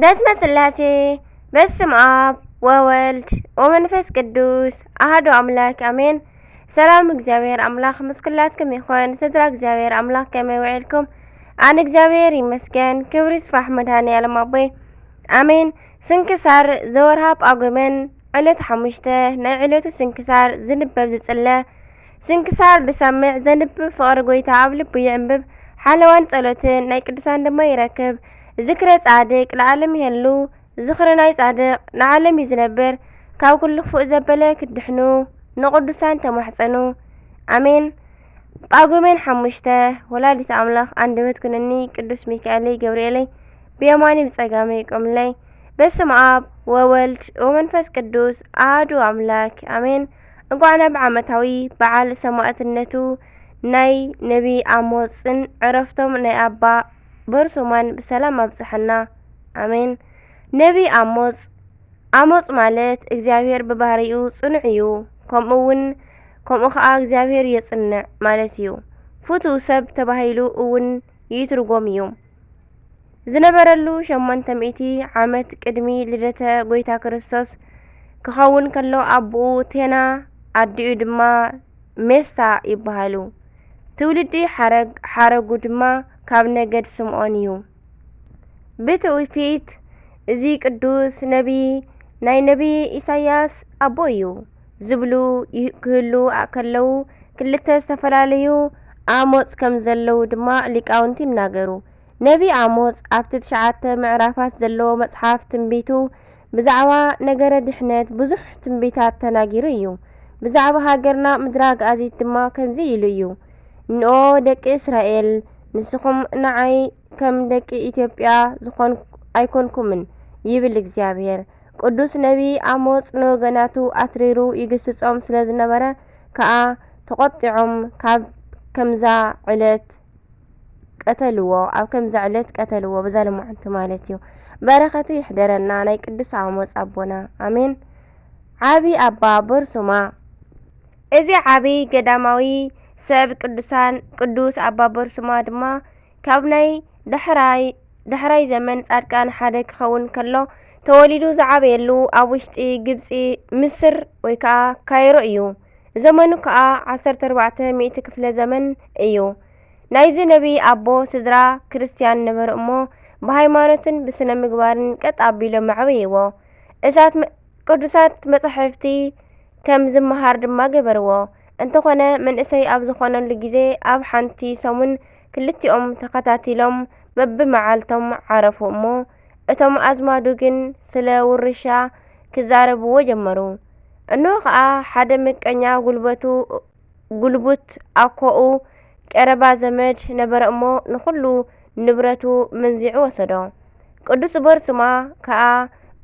በስመ ስላሴ፣ በስም ኣብ ወወልድ ወመንፈስ ቅዱስ ኣሃዱ ኣምላክ ኣሜን። ሰላም እግዚኣብሔር ኣምላክ ምስ ኩላትኩም ይኹን። ስድራ እግዚኣብሔር ኣምላክ ከመይ ውዒልኩም? ኣነ እግዚኣብሔር ይመስገን፣ ክብሪ ይስፋሕ መድኃኔ ዓለም ኣቦይ ኣሜን። ስንክሳር ዘወርሃ ጳጉመን ዕለት ሓሙሽተ ናይ ዕለቱ ስንክሳር ዝንበብ ዝጽለ። ስንክሳር ዝሰምዕ ዘንብብ ፍቕሪ ጐይታ ኣብ ልቡ ይዕንብብ፣ ሓለዋን ጸሎትን ናይ ቅዱሳን ድማ ይረክብ። ዝክረ ጻድቅ ለዓለም ይሄሉ፣ ዝኽሪ ናይ ጻድቅ ንዓለም እዩ ዝነብር። ካብ ኩሉ ክፉእ ዘበለ ክትድሕኑ ንቅዱሳን ተማሕጸኑ። ኣሜን። ጳጉሜን ሓሙሽተ፣ ወላዲተ ኣምላኽ ኣንደበት ኩነኒ፣ ቅዱስ ሚካኤለይ ገብርኤለይ ብየማኒ ብጸጋመይ ይቆምለይ። በስመ ኣብ ወወልድ ወመንፈስ ቅዱስ ኣሃዱ ኣምላክ ኣሜን። እንኳዕ ናብ ዓመታዊ በዓል ሰማእትነቱ ናይ ነቢ ኣሞጽን ዕረፍቶም ናይ ኣባ በርሱማን ብሰላም ኣብጽሐና። ኣሜን። ነቢ ኣሞጽ፣ ኣሞጽ ማለት እግዚኣብሔር ብባህሪኡ ጽኑዕ እዩ፣ ከምኡ እውን፣ ከምኡ ኸኣ እግዚኣብሔር የጽንዕ ማለት እዩ። ፍቱው ሰብ ተባሂሉ እውን ይትርጎም እዩ። ዝነበረሉ ሸሞንተ ሚእቲ ዓመት ቅድሚ ልደተ ጐይታ ክርስቶስ ክኸውን ከሎ፣ ኣቦኡ ቴና ኣዲኡ ድማ ሜስታ ይበሃሉ። ትውልዲ ሓረግ፣ ሓረጉ ድማ ካብ ነገድ ስምዖን እዩ። ብትውፊት እዚ ቅዱስ ነቢ ናይ ነቢ ኢሳያስ ኣቦ እዩ ዝብሉ ይ-፣ ክህሉ ከለዉ፣ ክልተ ዝተፈላለዩ ኣሞጽ ከም ዘለዉ ድማ ሊቃውንቲ ይናገሩ። ነቢ ኣሞጽ ኣብቲ ትሽዓተ ምዕራፋት ዘለዎ መጽሓፍ ትንቢቱ ብዛዕባ ነገረ ድሕነት ብዙሕ ትንቢታት ተናጊሩ እዩ። ብዛዕባ ሃገርና ምድረ ኣግኣዚት ድማ ከምዚ ኢሉ እዩ፣ እንኦ ደቂ እስራኤል፣ ንስኹም ንዓይ ከም ደቂ ኢትዮጵያ ዝኾን-፣ ኣይኮንኩምን፣ ይብል እግዚኣብሔር። ቅዱስ ነቢ ኣሞጽ ንወገናቱ ኣትሪሩ ይግስጾም ስለ ዝነበረ ከኣ ተቖጢዖም ካብ ከምዛ ዕለት ቀተልዎ፣ ኣብ ከምዛ ዕለት ቀተልዎ፣ በዛ ሎማዓንቲ ማለት እዩ። በረኸቱ ይሕደረና ናይ ቅዱስ ኣሞጽ ኣቦና። ኣሜን። ዓቢ ኣባ በርሱማ። እዚ ዓቢ ገዳማዊ ሰብ ቅዱሳን፣ ቅዱስ ኣባ በርሱማ ድማ ካብ ናይ ዳሕራይ፣ ዳሕራይ ዘመን ጻድቃን ሓደ ክኸውን ከሎ፣ ተወሊዱ ዝዓበየሉ ኣብ ውሽጢ ግብጺ፣ ምስር ወይ ከኣ ካይሮ እዩ። ዘመኑ ከኣ ዓሰርተ ኣርባዕተ ሚእቲ ክፍለ ዘመን እዩ። ናይዚ ነቢ ኣቦ ስድራ ክርስትያን ነበሩ እሞ፣ ብሃይማኖትን ብስነ ምግባርን ቀጥ ኣቢሎም ኣዕበይዎ። እሳት መ-፣ ቅዱሳት መጻሕፍቲ ከም ዝመሃር ድማ ገበርዎ። እንተኾነ፣ መንእሰይ ኣብ ዝኾነሉ ግዜ፣ ኣብ ሓንቲ ሰሙን ክልቲኦም ተኸታቲሎም በብመዓልቶም ዓረፉ እሞ፣ እቶም ኣዝማዱ ግን ስለ ውርሻ ክዛረብዎ ጀመሩ። እንሆ ኸኣ ሓደ ምቀኛ ጉልበቱ፣ ጉልቡት ኣኮኡ ቀረባ ዘመድ ነበረ እሞ፣ ንኹሉ ንብረቱ መንዚዑ ወሰዶ። ቅዱስ በርሱማ ከኣ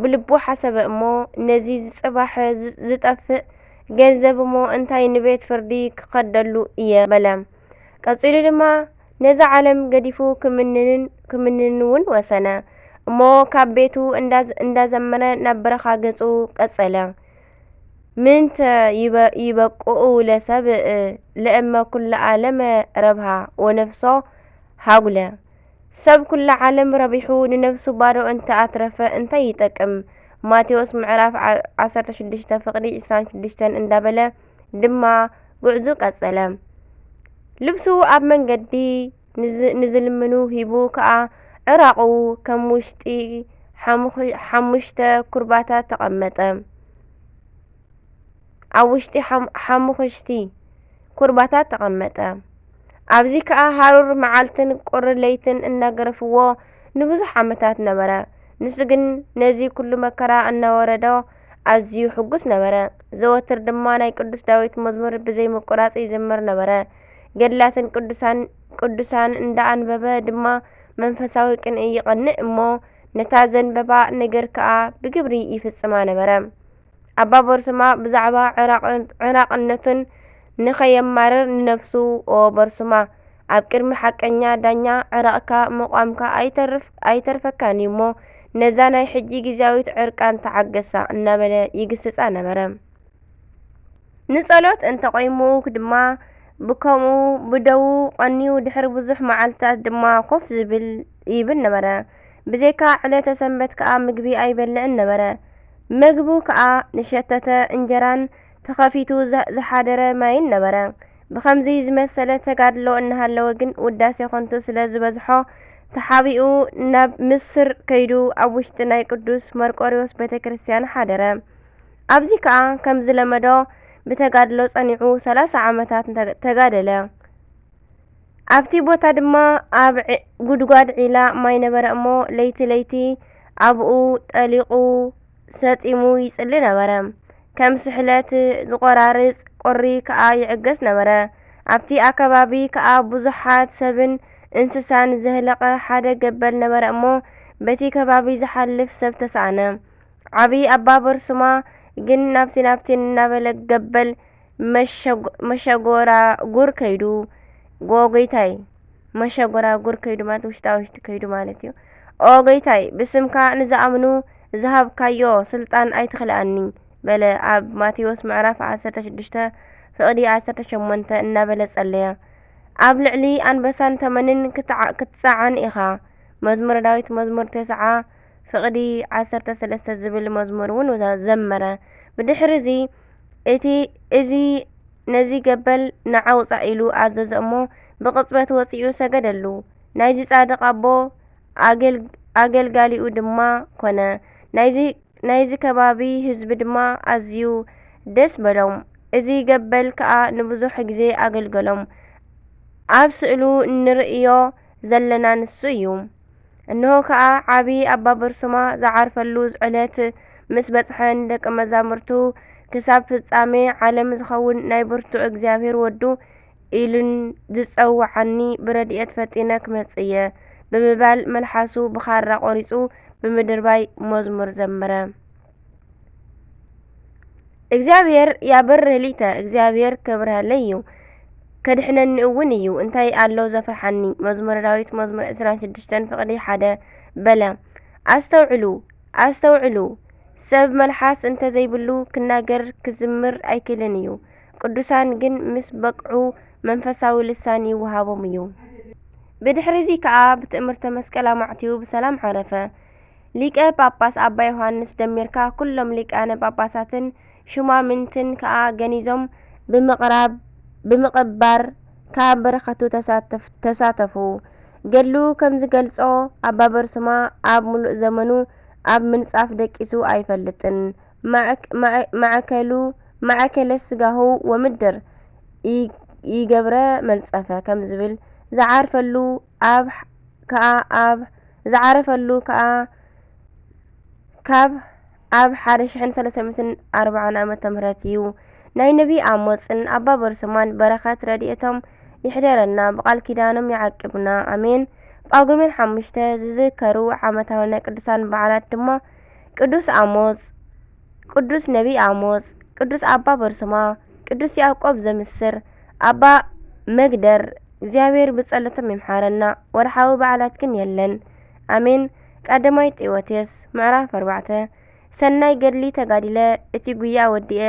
ብልቡ ሓሰበ እሞ፣ ነዚ ጽባሕ ዝ-፣ ዝጠፍእ ገንዘብ እሞ እንታይ ንቤት ፍርዲ ክኸደሉ እየ በለ። ቀጺሉ ድማ ነዛ ዓለም ገዲፉ ክምንንን፣ ክምንንን እውን ወሰነ። እሞ ካብ ቤቱ እንዳ-፣ እንዳዘመረ ናብ በረኻ ገጹ ቀጸለ። ምንተ ይበ-፣ ይበቅኡ ለሰብእ ለእመ ኩለ ዓለመ ረብሃ ወነፍሶ ሃጉለ። ሰብ ኩለ ዓለም ረቢሑ ንነፍሱ ባዶ እንተ ኣትረፈ እንታይ ይጠቅም? ማቴዎስ ምዕራፍ ዓ-፣ ዓሰርተ ሽዱሽተ ፍቕዲ ዒስራን ሽዱሽተን እንዳበለ ድማ ጉዕዙ ቀጸለ። ልብሱ ኣብ መንገዲ ንዝ-፣ ንዝልምኑ ሂቡ ከኣ ዕራቑ ከም ውሽጢ ሓሙኽ-፣ ሓሙሽተ ኩርባታት ተቐመጠ። ኣብ ውሽጢ ሓም-፣ ሓሙኽሽቲ ኩርባታት ተቐመጠ። ኣብዚ ከኣ ሃሩር መዓልትን ቁሪ ለይትን እናገረፍዎ ንብዙሕ ዓመታት ነበረ። ንሱ ግን ነዚ ኩሉ መከራ እናወረዶ ኣዝዩ ሕጉስ ነበረ። ዘወትር ድማ ናይ ቅዱስ ዳዊት መዝሙር ብዘይ ምቁራጽ ይዝምር ነበረ። ገድላትን ቅዱሳን፣ ቅዱሳን እንዳኣንበበ ድማ መንፈሳዊ ቅንኢ ይቐንእ እሞ፣ ነታ ዘንበባ ነገር ከኣ ብግብሪ ይፍጽማ ነበረ። ኣባ በርሱማ ብዛዕባ ዕራቕ-፣ ዕራቕነቱን ንኸየማርር ንነፍሱ፣ ኦ በርሱማ፣ ኣብ ቅድሚ ሓቀኛ ዳኛ ዕራቕካ ምቋምካ ኣይተርፍ-፣ ኣይተርፈካን እዩ እሞ፣ ነዛ ናይ ሕጂ ግዝያዊት ዕርቃን ተዓገሳ እናበለ ይግስጻ ነበረ። ንጸሎት እንተቆይሙ ድማ ብከምኡ ብደዉ ቀንዩ ድሕሪ ብዙሕ መዓልትታት ድማ ኮፍ ዝብል ይብል ነበረ። ብዘይካ ዕለተ ሰንበት ከኣ ምግቢ ኣይበልዕን ነበረ። መግቡ ከኣ ንሸተተ እንጀራን ተኸፊቱ ዝሓደረ ማይን ነበረ። ብኸምዚ ዝመሰለ ተጋድሎ እናሃለወ ግን ውዳሴ ኸንቱ ስለ ዝበዝሖ ተሓቢኡ ናብ ምስር ከይዱ ኣብ ውሽጢ ናይ ቅዱስ መርቆሪዎስ ቤተ ክርስቲያን ሓደረ። ኣብዚ ከኣ ከም ዝለመዶ ብተጋድሎ ጸኒዑ ሰላሳ ዓመታት ተጋደለ። ኣብቲ ቦታ ድማ ኣብ ጉድጓድ ዒላ ማይ ነበረ እሞ ለይቲ ለይቲ ኣብኡ ጠሊቑ ሰጢሙ ይጽሊ ነበረ። ከም ስሕለት ዝቖራርጽ ቁሪ ከኣ ይዕገስ ነበረ። ኣብቲ ኣከባቢ ከኣ ብዙሓት ሰብን እንስሳን ዘህለቐ ሓደ ገበል ነበረ እሞ በቲ ከባቢ ዝሓልፍ ሰብ ተሳእነ። ዓቢ ኣባ በርሱማ ግን ናብቲ ናብቲ እናበለ ገበል መሸጎራጉር ከይዱ፣ ጎ-፣ ጎይታይ፣ መሸጎራጉር ከይዱ ማለት ውሽጣ ውሽጢ ከይዱ ማለት እዩ። ኦ ጎይታይ፣ ብስምካ ንዝኣምኑ ዝሃብካዮ ስልጣን ኣይትኽልኣኒ በለ። ኣብ ማቴዎስ ምዕራፍ ዓሰርተ ሽዱሽተ ፍቕዲ ዓሰርተ ሸሞንተ እናበለ ጸለየ። ኣብ ልዕሊ ኣንበሳን ተመንን ክትዓ-፣ ክትጸዓን ኢኻ። መዝሙረ ዳዊት መዝሙር ተስዓ ፍቕዲ ዓሰርተ ሰለስተ ዝብል መዝሙር እውን ዘ-፣ ዘመረ። ብድሕሪ እዚ እቲ፣ እዚ ነዚ ገበል ንዓ ውጻእ ኢሉ ኣዘዞ እሞ ብቕጽበት ወጺኡ ሰገደሉ። ናይዚ ጻድቕ ኣቦ ኣገል-፣ ኣገልጋሊኡ ድማ ኮነ። ናይዚ ናይዚ ከባቢ ህዝቢ ድማ ኣዝዩ ደስ በሎም። እዚ ገበል ከኣ ንብዙሕ ግዜ ኣገልገሎም። ኣብ ስእሉ እንርእዮ ዘለና ንሱ እዩ። እንሆ ከኣ ዓቢ ኣባ በርሱማ ዝዓርፈሉ ዕለት ምስ በጽሐ ንደቀ መዛሙርቱ ክሳብ ፍጻሜ ዓለም ዝኸውን ናይ ብርቱዕ እግዚኣብሔር ወዱ ኢሉን ዝጸውዓኒ ብረድኤት ፈጢነ ክመጽእ እየ ብምባል መልሓሱ ብኻራ ቆሪጹ ብምድርባይ መዝሙር ዘመረ። እግዚኣብሔር ያብርህ ሊተ፣ እግዚኣብሔር ከብርሃለይ እዩ፣ ከድሕነኒ እውን እዩ፣ እንታይ ኣሎ ዘፍርሓኒ? መዝሙረ ዳዊት መዝሙር ዕስራን ሽዱሽተን ፍቕዲ ሓደ በለ። ኣስተውዕሉ፣ ኣስተውዕሉ፣ ሰብ መልሓስ እንተ ዘይብሉ ክናገር ክዝምር ኣይክእልን እዩ። ቅዱሳን ግን ምስ በቅዑ መንፈሳዊ ልሳን ይወሃቦም እዩ። ብድሕሪ እዚ ከኣ ብትእምርተ መስቀል ኣማዕትዩ ብሰላም ዓረፈ። ሊቀ ጳጳስ ኣባ ዮሃንስ ደሚርካ ኩሎም ሊቃነ ጳጳሳትን ሹማምንትን ከኣ ገኒዞም ብምቕራብ፣ ብምቕባር ካብ በረኸቱ ተሳተፍ-፣ ተሳተፉ። ገድሉ ከም ዝገልጾ ኣባ በርሱማ ኣብ ምሉእ ዘመኑ ኣብ ምንጻፍ ደቂሱ ኣይፈልጥን። ማእክ-፣ ማእ-፣ ማእከሉ፣ ማእከለ ስጋሁ ወምድር ይ-፣ ይገብረ መንጸፈ ከም ዝብል ዝዓርፈሉ ኣብ ከኣ ኣብ ዝዓረፈሉ ከኣ ካብ ኣብ ሓደ ሽሕን ሰለስተ ሚእትን ኣርባዓን ዓመተ ምህረት እዩ። ናይ ነቢ ኣሞጽን ኣባ በርሱማን በረኸት ረድኤቶም ይሕደረና፣ ብቃል ኪዳኖም ይዓቅብና። ኣሜን። ጳጉሜን ሓሙሽተ ዝዝከሩ ዓመታዊ ናይ ቅዱሳን በዓላት ድማ ቅዱስ ኣሞጽ፣ ቅዱስ ነቢ ኣሞጽ፣ ቅዱስ ኣባ በርሱማ፣ ቅዱስ ያዕቆብ ዘምስር፣ ኣባ መግደር፣ እግዚኣብሔር ብጸሎቶም ይምሓረና። ወርሓዊ በዓላት ግን የለን። ኣሜን። ቀዳማይ ጢሞቴዎስ ምዕራፍ ኣርባዕተ። ሰናይ ገድሊ ተጋዲለ፣ እቲ ጉያ ወዲኤ፣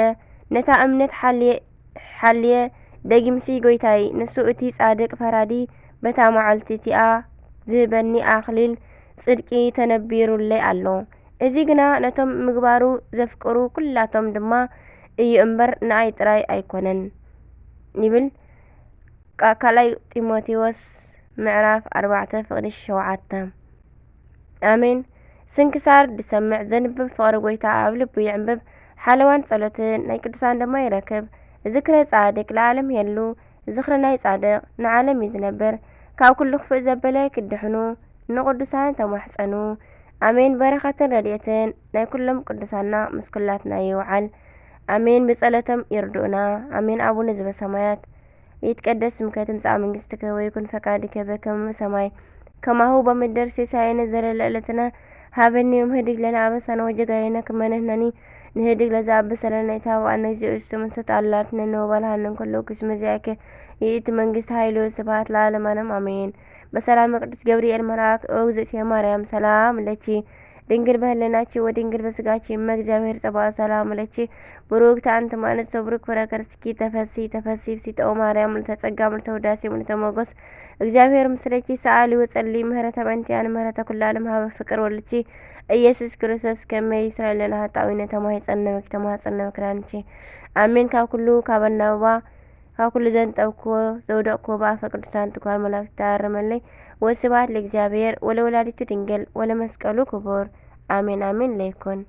ነታ እምነት ሓልየ፣ ሓልየ፣ ደጊምሲ ጎይታይ፣ ንሱ እቲ ጻድቅ ፈራዲ በታ መዓልቲ እቲኣ ዝህበኒ ኣኽሊል ጽድቂ ተነቢሩለይ ኣሎ። እዚ ግና ነቶም ምግባሩ ዘፍቅሩ ኩላቶም ድማ እዩ እምበር ንኣይ ጥራይ ኣይኮነን ይብል። ቃ-፣ ካልኣይ ጢሞቴዎስ ምዕራፍ ኣርባዕተ ፍቕዲ ሸውዓተ። ኣሜን። ስንክሳር ዝሰምዕ ዘንብብ ፍቕሪ ጎይታ ኣብ ልቡ ይዕንብብ፣ ሓለዋን ጸሎትን ናይ ቅዱሳን ድማ ይረክብ። ዝክረ ጻድቅ ለዓለም ይሄሉ፣ ዝኽሪ ናይ ጻድቕ ንዓለም እዩ ዝነብር። ካብ ኩሉ ክፉእ ዘበለ ክድሕኑ ንቅዱሳን ተማሕጸኑ። ኣሜን። በረኸትን ረድኤትን ናይ ኩሎም ቅዱሳና ምስ ኩላትና ይውዓል። ኣሜን። ብጸሎቶም ይርድኡና። ኣሜን። ኣቡነ ዘበሰማያት ይትቀደስ ስምከ ትምጻእ መንግስትከ ወይኩን ፈቃድከ በከመ በሰማይ ከማሁ በምድር። ሲሳየነ ዘለለ ዕለትነ ሀበኒ ዮም ህድግ ለነ አበሳነ ወጌጋየነ ከመ ንሕነኒ ንህድግ ለዘአብሰ ለነ ኢታብአነ እግዚኦ ውስተ መንሱት አላ አድኅነነ ወባልሐነ እምኩሉ እኩይ እስመ ዚአከ ይእቲ መንግስት ኃይል ወስብሐት ለዓለመ ዓለም አሜን። በሰላመ ቅዱስ ገብርኤል መልአክ ኦ እግዝእትየ ማርያም ሰላም ለኪ ድንግል በህለናቺ ወድንግል በስጋቺ እመ እግዚአብሔር ጸባኦት ሰላም ለኪ ብሩክት አንቲ እማንስት ወብሩክ ፍሬ ከርስኪ ተፈሲ ተፈሲ ብሲጠኦ ማርያም ምልዕተ ጸጋ ምልዕተ ውዳሴ ምልዕተ ሞገስ እግዚአብሔር ምስለኪ ሰአሊ ወጸሊ ምህረተ በእንቲአነ ምህረተ ኩሉ ዓለም ሀበ ፍቅር ወልድኪ ኢየሱስ ክርስቶስ ከመ ይስረይ ለነ ኃጣውኢነ ተማሂጸነ በኪ ተማህጸነ በክራንቺ አሜን። ካብ ኩሉ ካብ ኣናብባ ካብ ኩሉ ዘንጠብክዎ ዘውደቅክዎ ብኣፈ ቅዱሳን ትጓል መላእክት ተኣረመለይ። ወስብሐት ለእግዚአብሔር ወለወላዲቱ ድንግል ወለመስቀሉ ክቡር አሜን አሜን ለይኩን።